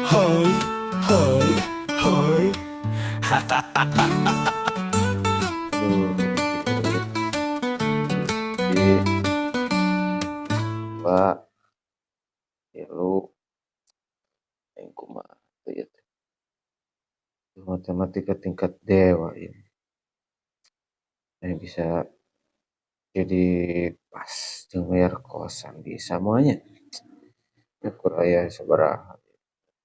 Hai, hai, hai. Aduh, hiji, dua, tilu, aing kumaha teh ieu teh. Matematika tingkat dewa ieu. Aing bisa jadi pas jeung bayar kosan bisa moal nya. Ukur aya sabaraha,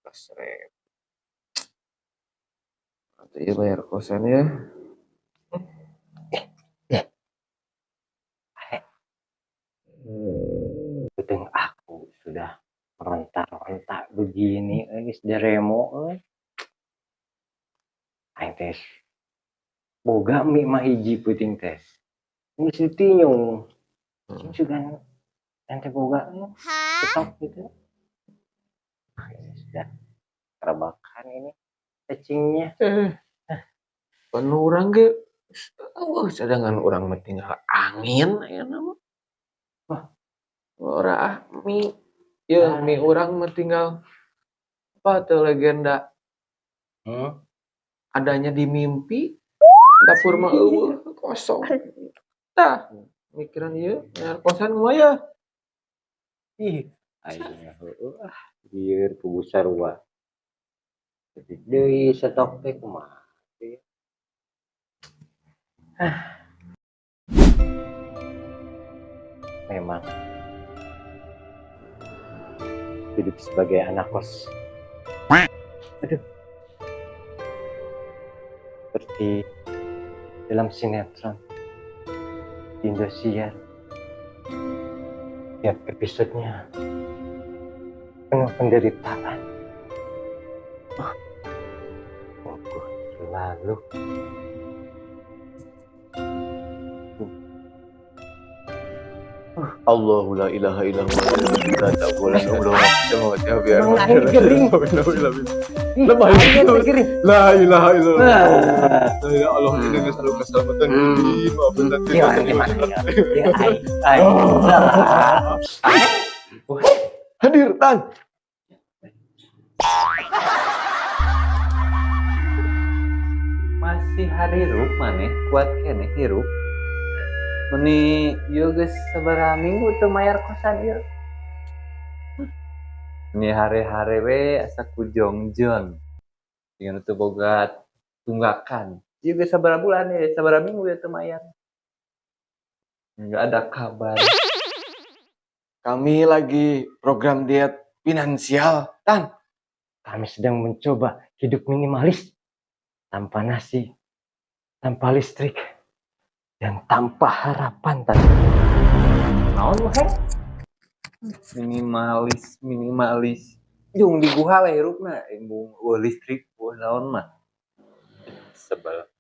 15.000. Atuh ieu bayar kosan ya. Eh, Peuteung aku sudah meronta-ronta begini euy, geus deremo euy. Aing teh boga mie mah hiji peuting teh. Geus ditinyung. Cing sugan ente boga stok gitu. Ah, ini sudah terbakar ini cacingnya. Eh, pan urang ge euweuh cadangan, urang mah tinggal angin ayeuna mah. Wah. Ora ah mie. Yeuh, mie urang mah tinggal apa tuh, legenda adanya di mimpi, dapur mah euweuh, kosong. Tah, mikiran ieu bayar kosan kumaha ya? Ih, aing heueuh ah, lieur kubu sarua. Leutik deui stok teh, kumaha teh. Ah. Memang hidup sebagai anak kos. Aduh. Seperti dalam sinetron di Indosiar. Tiap episodenya penuh penderitaan. Oh, terlalu. Allahu la ilaha illa huwa la ta'khudhuhu Emang aing gering. Lemah. Aing teh gering. La ilaha illallah. Ah. Ya Allah, ini selalu keselamatan diri, maafkan. Gimana gimana ya? Ya aing aing. Hadir, Tan. Masih harirup maneh, kuat keneh hirup. Meni ieu geus sabaraha minggu teu mayar kosan ieu. Ini hare-hare we asa ku jongjon. Dengan teu boga tunggakan. Ieu geus sabaraha bulan ya, sabaraha minggu ya teu mayar. Enggak ada kabar. Kami lagi program diet finansial, Tan. Kami sedang mencoba hidup minimalis tanpa nasi, tanpa listrik, dan tanpa harapan, Tan. Naon mah? Minimalis, minimalis. Jung di guha we hirupna, embung euweuh listrik, euweuh naon mah. Sebel.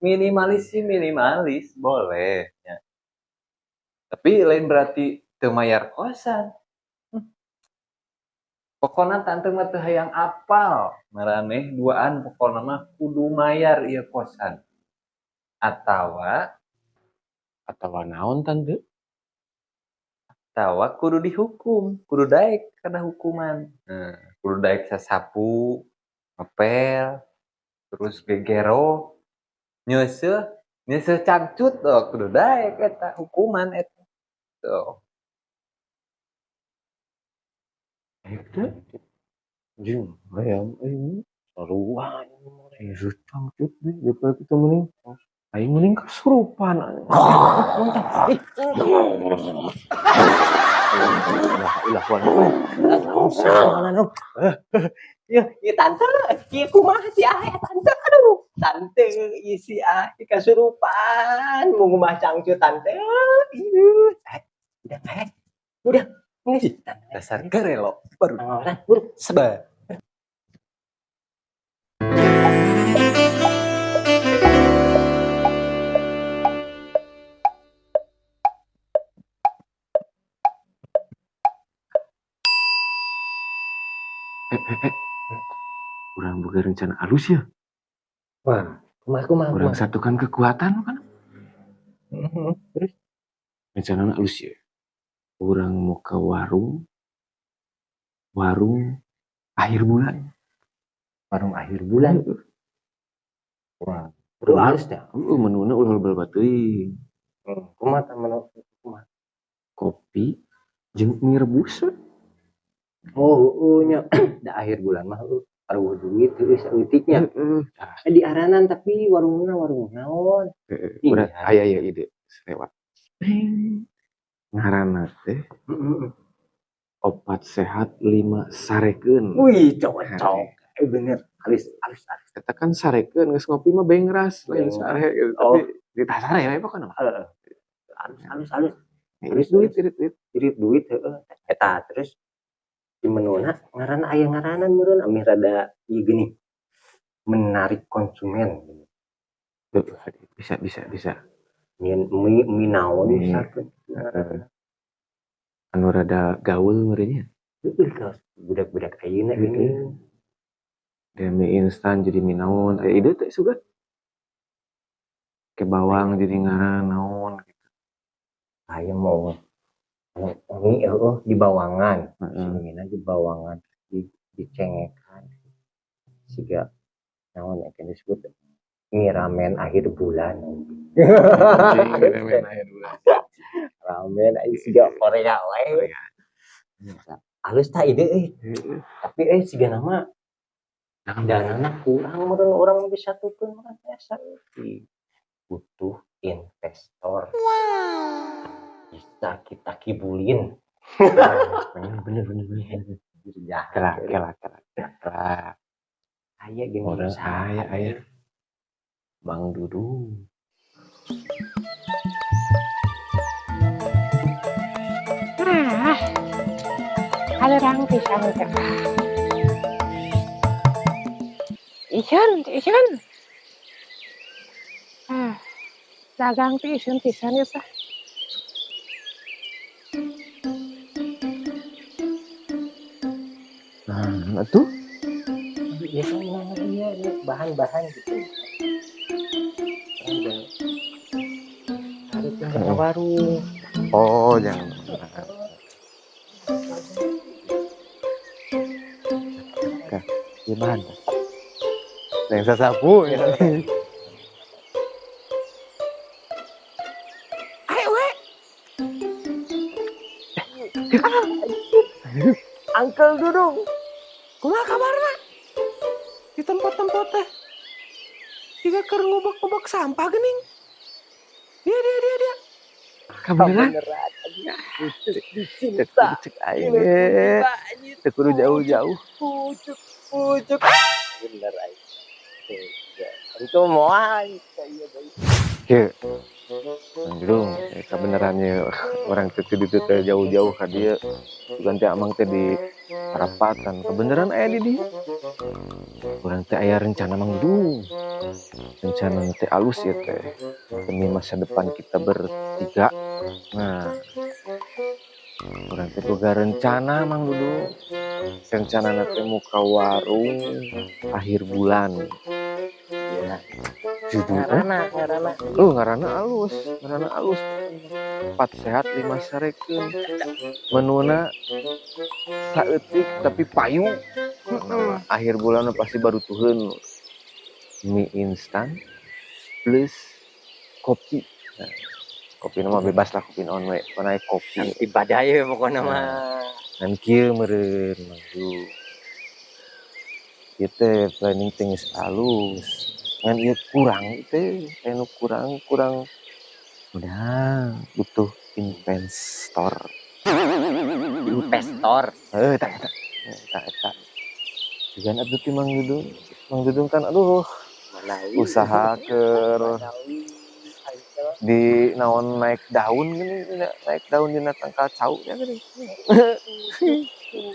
Minimalis sih minimalis, boleh ya. Tapi lain berarti teu mayar kosan. Pokokna tante mah teu hayang apal. Maraneh duaan pokokna mah kudu mayar ieu kosan. Atawa Atawa naon, Tante? Atawa kudu dihukum, kudu daek kana hukuman. Nah, kudu daek sasapu, ngepel, terus gegero, nyeuseuh, nyeuseuh cangcut tuh, kudu daek eta hukuman eta. Tuh. Ayo teh. Jeung hayam aing. Sarua. Nyeuseuh cangcut deh daripada kita mending aing mending kesurupan. Ilah ilah. Ya, ya tante, ieu kumaha si Ae, tante, aduh, tante ieu si Ae kasurupan, mau ngumah cangcut tante. Ieu, eh, udah, eh, udah, geus. Tante. Dasar gerelo baru Orang, buru. Sebel. Eh, eh, eh. Urang boga rencana alus ya. Wah, kumaha kumaha Urang kumaha. Satukan kekuatan kan. Terus? Rencana alus ya. Urang mau ke warung. Warung akhir bulan. Warung akhir bulan. Wah, kudu halus dah. Heeh, menuna ulah loba teuing. Kumaha tah menu, kumaha? Kopi jeung mie rebus we. Oh, heueuh nya. Da akhir bulan mah heueuh aruh duit heueuh saeutik nya. Heeh. Eh, di aranan tapi warungna warung naon? Heeh, Iya. urang aya ya ide lewat. Ngaranna teh Heeh. 4 sehat 5 sarekeun. Wih, cocok. Eh, bener. Halus, halus, halus. Eta kan sarekeun geus ngopi mah bengras lain Bengras. sare gitu. Oh. Tapi di sare we pokona mah. Heeh. Halus, halus, halus. Irit duit, irit duit. Irit duit heueuh. Eta terus di menuna ngaranna aya ngaranan meureun ameh rada ieu geuning. Menarik konsumen. Heeh, bisa bisa bisa. Mie mie, mie naon Mie. misalkan. Heeh. Anu rada gaul meureun nya. Heueuh, kaos budak-budak ayeuna Heeh. geuning. Da mie instan jadi mie naon. Aya ide teh sugan. Ke bawang jadi ngaran naon gitu. Aya mau mie heueuh di bawangan. Heeh. Sini di bawangan di dicengekan. Siga naon ya disebut mie ramen akhir bulan. Anjing, ramen akhir bulan. Ramen aing siga Korea wae. Halus tah ide euy. Heeh. Tapi siga nama danana kurang meureun urang bisa satukeun mah biasa. Butuh investor. Bisa kita kibulin. Bener bener bener bener. Jahat. Kela kela kela kela. Aya gini Orang usaha. aya aya. Mang Dudung. Ah, halerang pisan teh. Iseun, iseun. Ah, dagang teh iseun pisan ya tah. Nah, atuh. Biasanya mana iya bahan-bahan gitu. Orang harus ke warung. Oh, jangan. Oke, gimana? Yang sasapu ya. Ayo we. Uncle Dudung. Kumaha kabarna? Di tempat-tempat teh. Jiga keur ngubek-ngubek sampah geuning. Dia dia dia dia. Kabeneran. Beneran. Cinta. Cek aing ge. Teu kudu jauh-jauh. Pucuk, pucuk. Bener aing. Itu moal iya baik. Kieu. Mang Dudung, kabeneran ye urang teh di ditu teh jauh-jauh ka dieu. Bukan teh amang teh di parapatan. Kabeneran aya di dieu. Urang teh aya rencana Mang Dudung. Rencana teh alus ya teh. Demi masa depan kita bertiga. Nah, urang teh boga rencana Mang Dudung. Rencana teh muka warung akhir bulan. Iya. Judulnya Ngarana, ngarana. Oh, ngaranna alus, ngaranna alus. 4 sehat 5 sarekeun. Menuna saeutik tapi payu. Nama akhir bulan pasti baru tuheun. Mie instan plus kopi. Nah, kopi mah bebas lah kopi naon we, pokona kopi. Ibadah ya pokoknya mah. Ngan kieu meureun Mang Du. Ieu teh planning teh geus alus. Ngan ieu kurang teh, anu kurang kurang udah butuh investor. Investor. Heuh, eta eta. Eta eta. Jigan atuh ti Mang Dudung. Mang Dudung kan aduh usaha keur di naon naik daun gini, naik daun dina tangkal cau nya gini.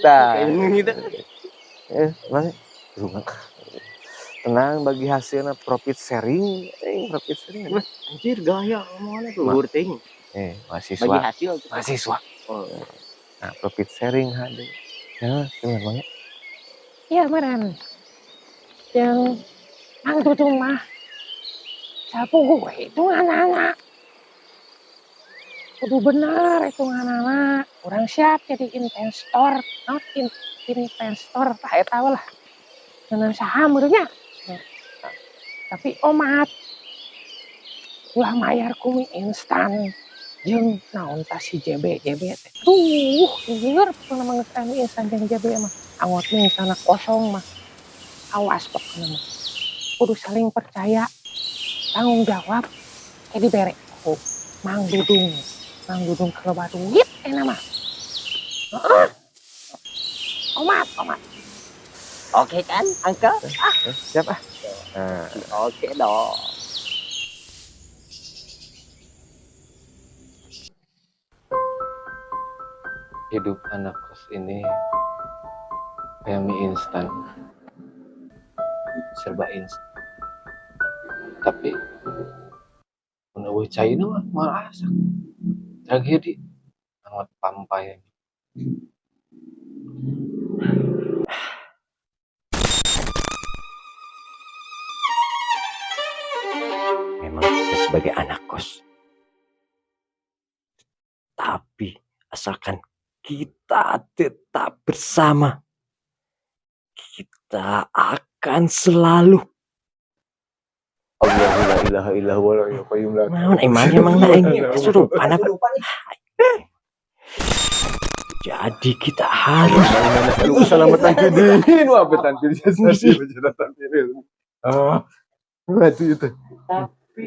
Tah. Gitu. Mang, tenang bagi hasilnya profit sharing, profit sharing. Anjir gaya omongannya luhur teuing. Mahasiswa. Bagi hasil. Mahasiswa. Oh. Nah, profit sharing hade. Ya, gimana Bang? Iya meureun. Jeung Mang Dudung mah sapuguh hitunganana. Kudu bener hitunganana. Urang siap jadi investor, naon investor tah eta we lah. Ngeunah saha meureun nya. Tapi omat ulah mayar ku mie instan jeung naon tah si JB JB teh. Duh, lieur pokona mah geus aya mie instan jeung JB mah. Angot mie instan kosong mah. Awas pokona mah. Kudu saling percaya, tanggung jawab, kayak dibere ku Mang Dudung. Mang Dudung loba duit enak mah. Heeh. Omat, omat. Oke kan, Uncle? Siap ah. Nah, Oke dong. Hidup anak kos ini kayak mie instan, serba instan. Tapi mun euweuh caina mah moal asak. Tragedi angot pampay. Memang kita sebagai anak kos. Tapi asalkan kita tetap bersama, kita akan selalu. Allahu la ilaha illa huwal hayyul qayyum la Naon emang emang aing kesurupan apa? Jadi kita harus Keselamatan din wa betan Ah, itu itu. Tapi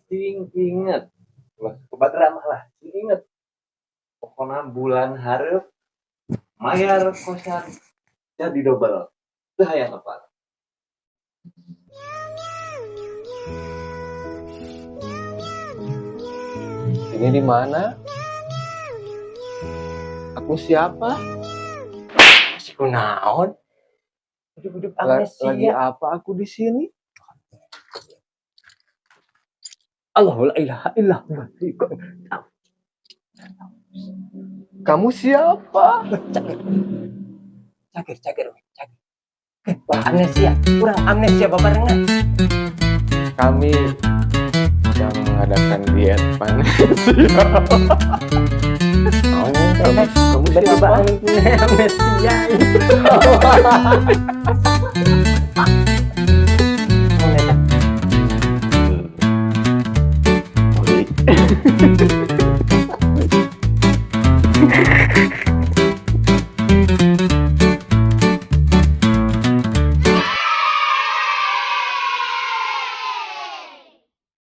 sing inget, lah obat ramah lah, sing inget. Pokoknya bulan hareup mayar kosan jadi double. Teu hayang apa? Ini di mana? Aku siapa? Si kunaon? Hidup-hidup Lagi amnesia. apa aku di sini? Allahu la ilaha illallah. Kamu siapa? Cageur. Cageur, cageur, cageur. Wah, amnesia, kurang amnesia babarengan. Kami sedang mengadakan diet manusia. Oh, Kamu tiba-tiba siapa? Amnesia. Oh, neta. Oi.